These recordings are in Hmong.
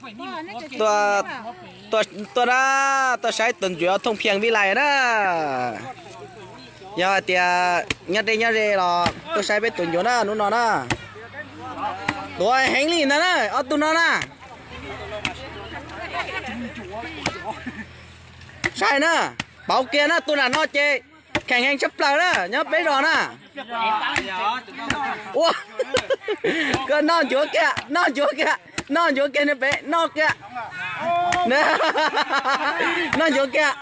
Tuaj, tuaj, tuaj na, tuaj saib tus ncuav Thooj Phiaj Vib Lais na. Yog hais tias nyob deb nyob ze los tuaj saib peb tus ncuav na, hnub no na. Tuav heev li ntag na, ob tug no na. Saib na, pauv kiag na, tus nram no ces kheem heev tshaj plaws na, nyob peb zos na. Ua, koj noj ncuav kiag, noj ncuav kiag, noj ncuav kiag nws pem, noj kiag. Noj ncuav kiag.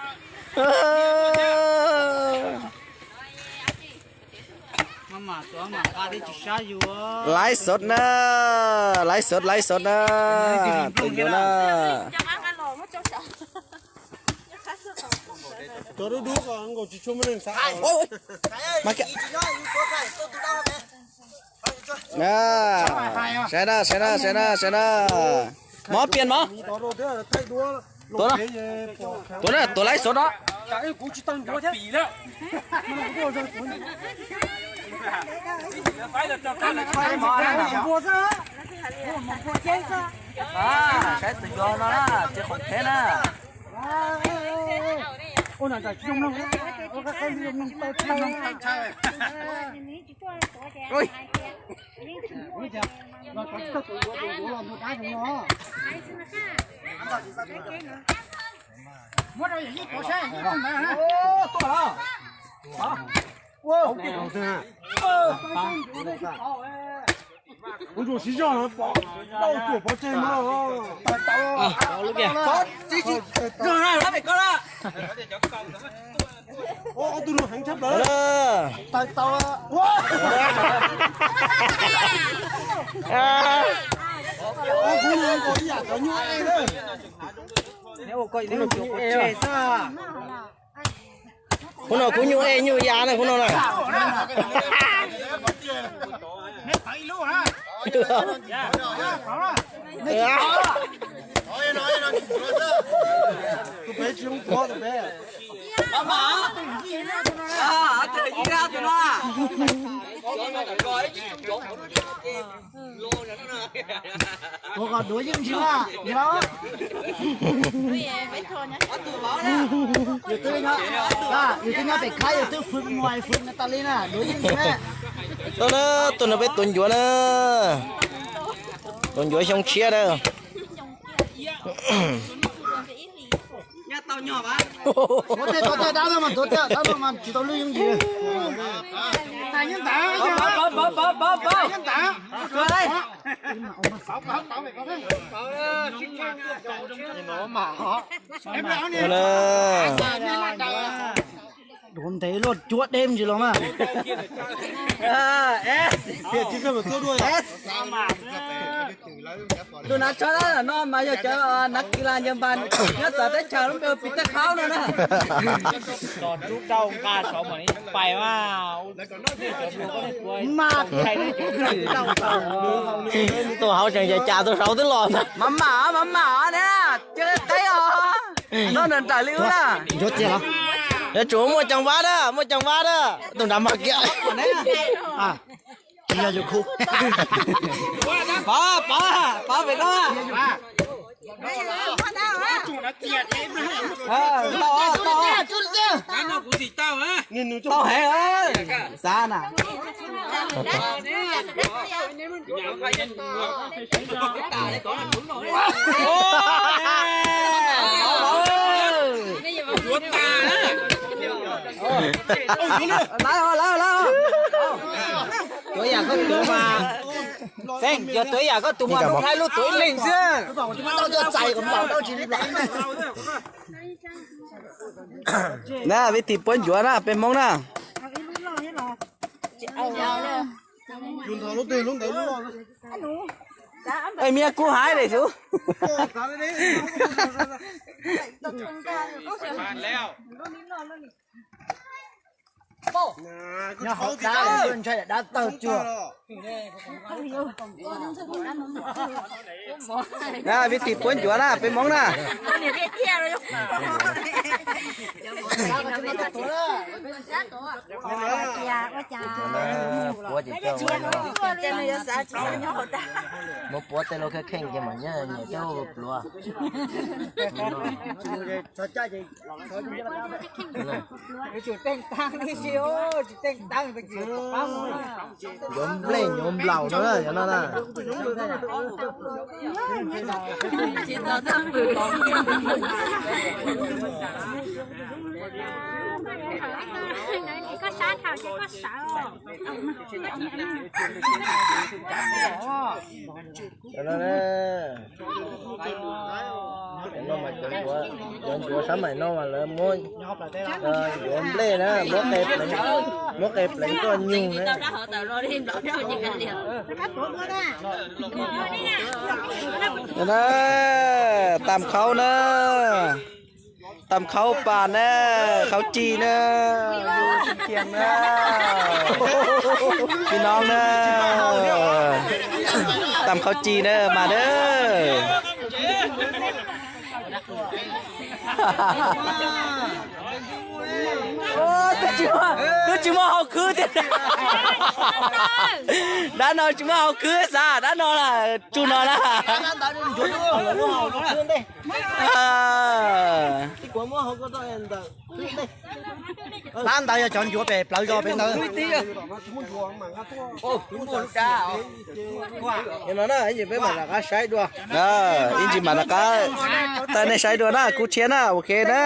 Laiv xov na, laiv xov, laiv xov na, tus ncuav na. Saib na, saib na, saib na, saib na. Mov pias mov. Tuav na, tuav na, tuav laiv xov no. Saib tus ncuav no na, tsis khoom kheb na. Kuv tsuas siv zog pom, tau tuam pov tseg mas. Ob tug no heev tshaj plaws. Tais tau. Kuv no nkaus ib yam cov nyuj ej na. Kuv no kuv nyuj ej nyuj ya na, kuv no na. Ua kom duav yeej ntsis na, yog. Yus twb nyob pem khab yus twb fwm muas fwm tas li na, duav yeej ntsis na. Tau na, tus no peb tus ncuav na. Tus ncuav xyoo tshiab na. Tuav tej, tuav tej dab no mas, tuav tej dab no mas tsis tau lub yooj yim. Duav ntev luaj cuab deb ntsis los mas. Tus nav tsho dab no mas yog cov nav kis las ncaws npas nyob tom teb chaws lub npe hu Pis Taj Khaub no na. Tus hauv tseem cas cas tus saud twb los ntag. Mam mam mam mam ne, cia li teb os. Noj nrawm nrawm li ub na. Yuav tsum muaj cov vab na, muaj cov vab na. Tus nrad mas kiag. Tsis yog yus khu. Pov, pov, pov pem ko. Tau, tau. Tau heev, xav na. Lawv, lawv, lawv. Tuav yam koj tus mas, Xeeb, yog tuav yam koj tus mas Hmoob Thaib lub tuav ib leeg xwb. Na, vib thim puab ncuav na, peb Hmoob na. Miab kub haiv li xwb. Nyob hauv dab, ntshai dab tawg cuag. Na, vij tis puab ncuav na, peb Hmoob na. Puab ces coj muab puab tej lub kheej kheej ces mam nyiam coj pluav. Yuav nplej yuav nplaum no na, yuav no na. Cov no na, cov no mas cov ncuav, cov ncuav sab maim no mas lawv muab, yuav nplej na, muab qe pleev, muab qe pleev tuaj nyug na. Tam khaub na, tam khaub pas na, khaub ci na, yus tsis khiam na, pib nob na, tam khaub ci na mas na. Twb tsis muaj hau khwb tiag. Dab no tsis muaj hau khwb xav, dab no las tsug no na. Dab ntawd yog cov ncuav pem plawv zos pem ntawd. No na, ib ntsis peb mam rov qab saib dua. Ib ntsis mam rov qab thaij nej saib dua na, kuv tshiab na, ok na.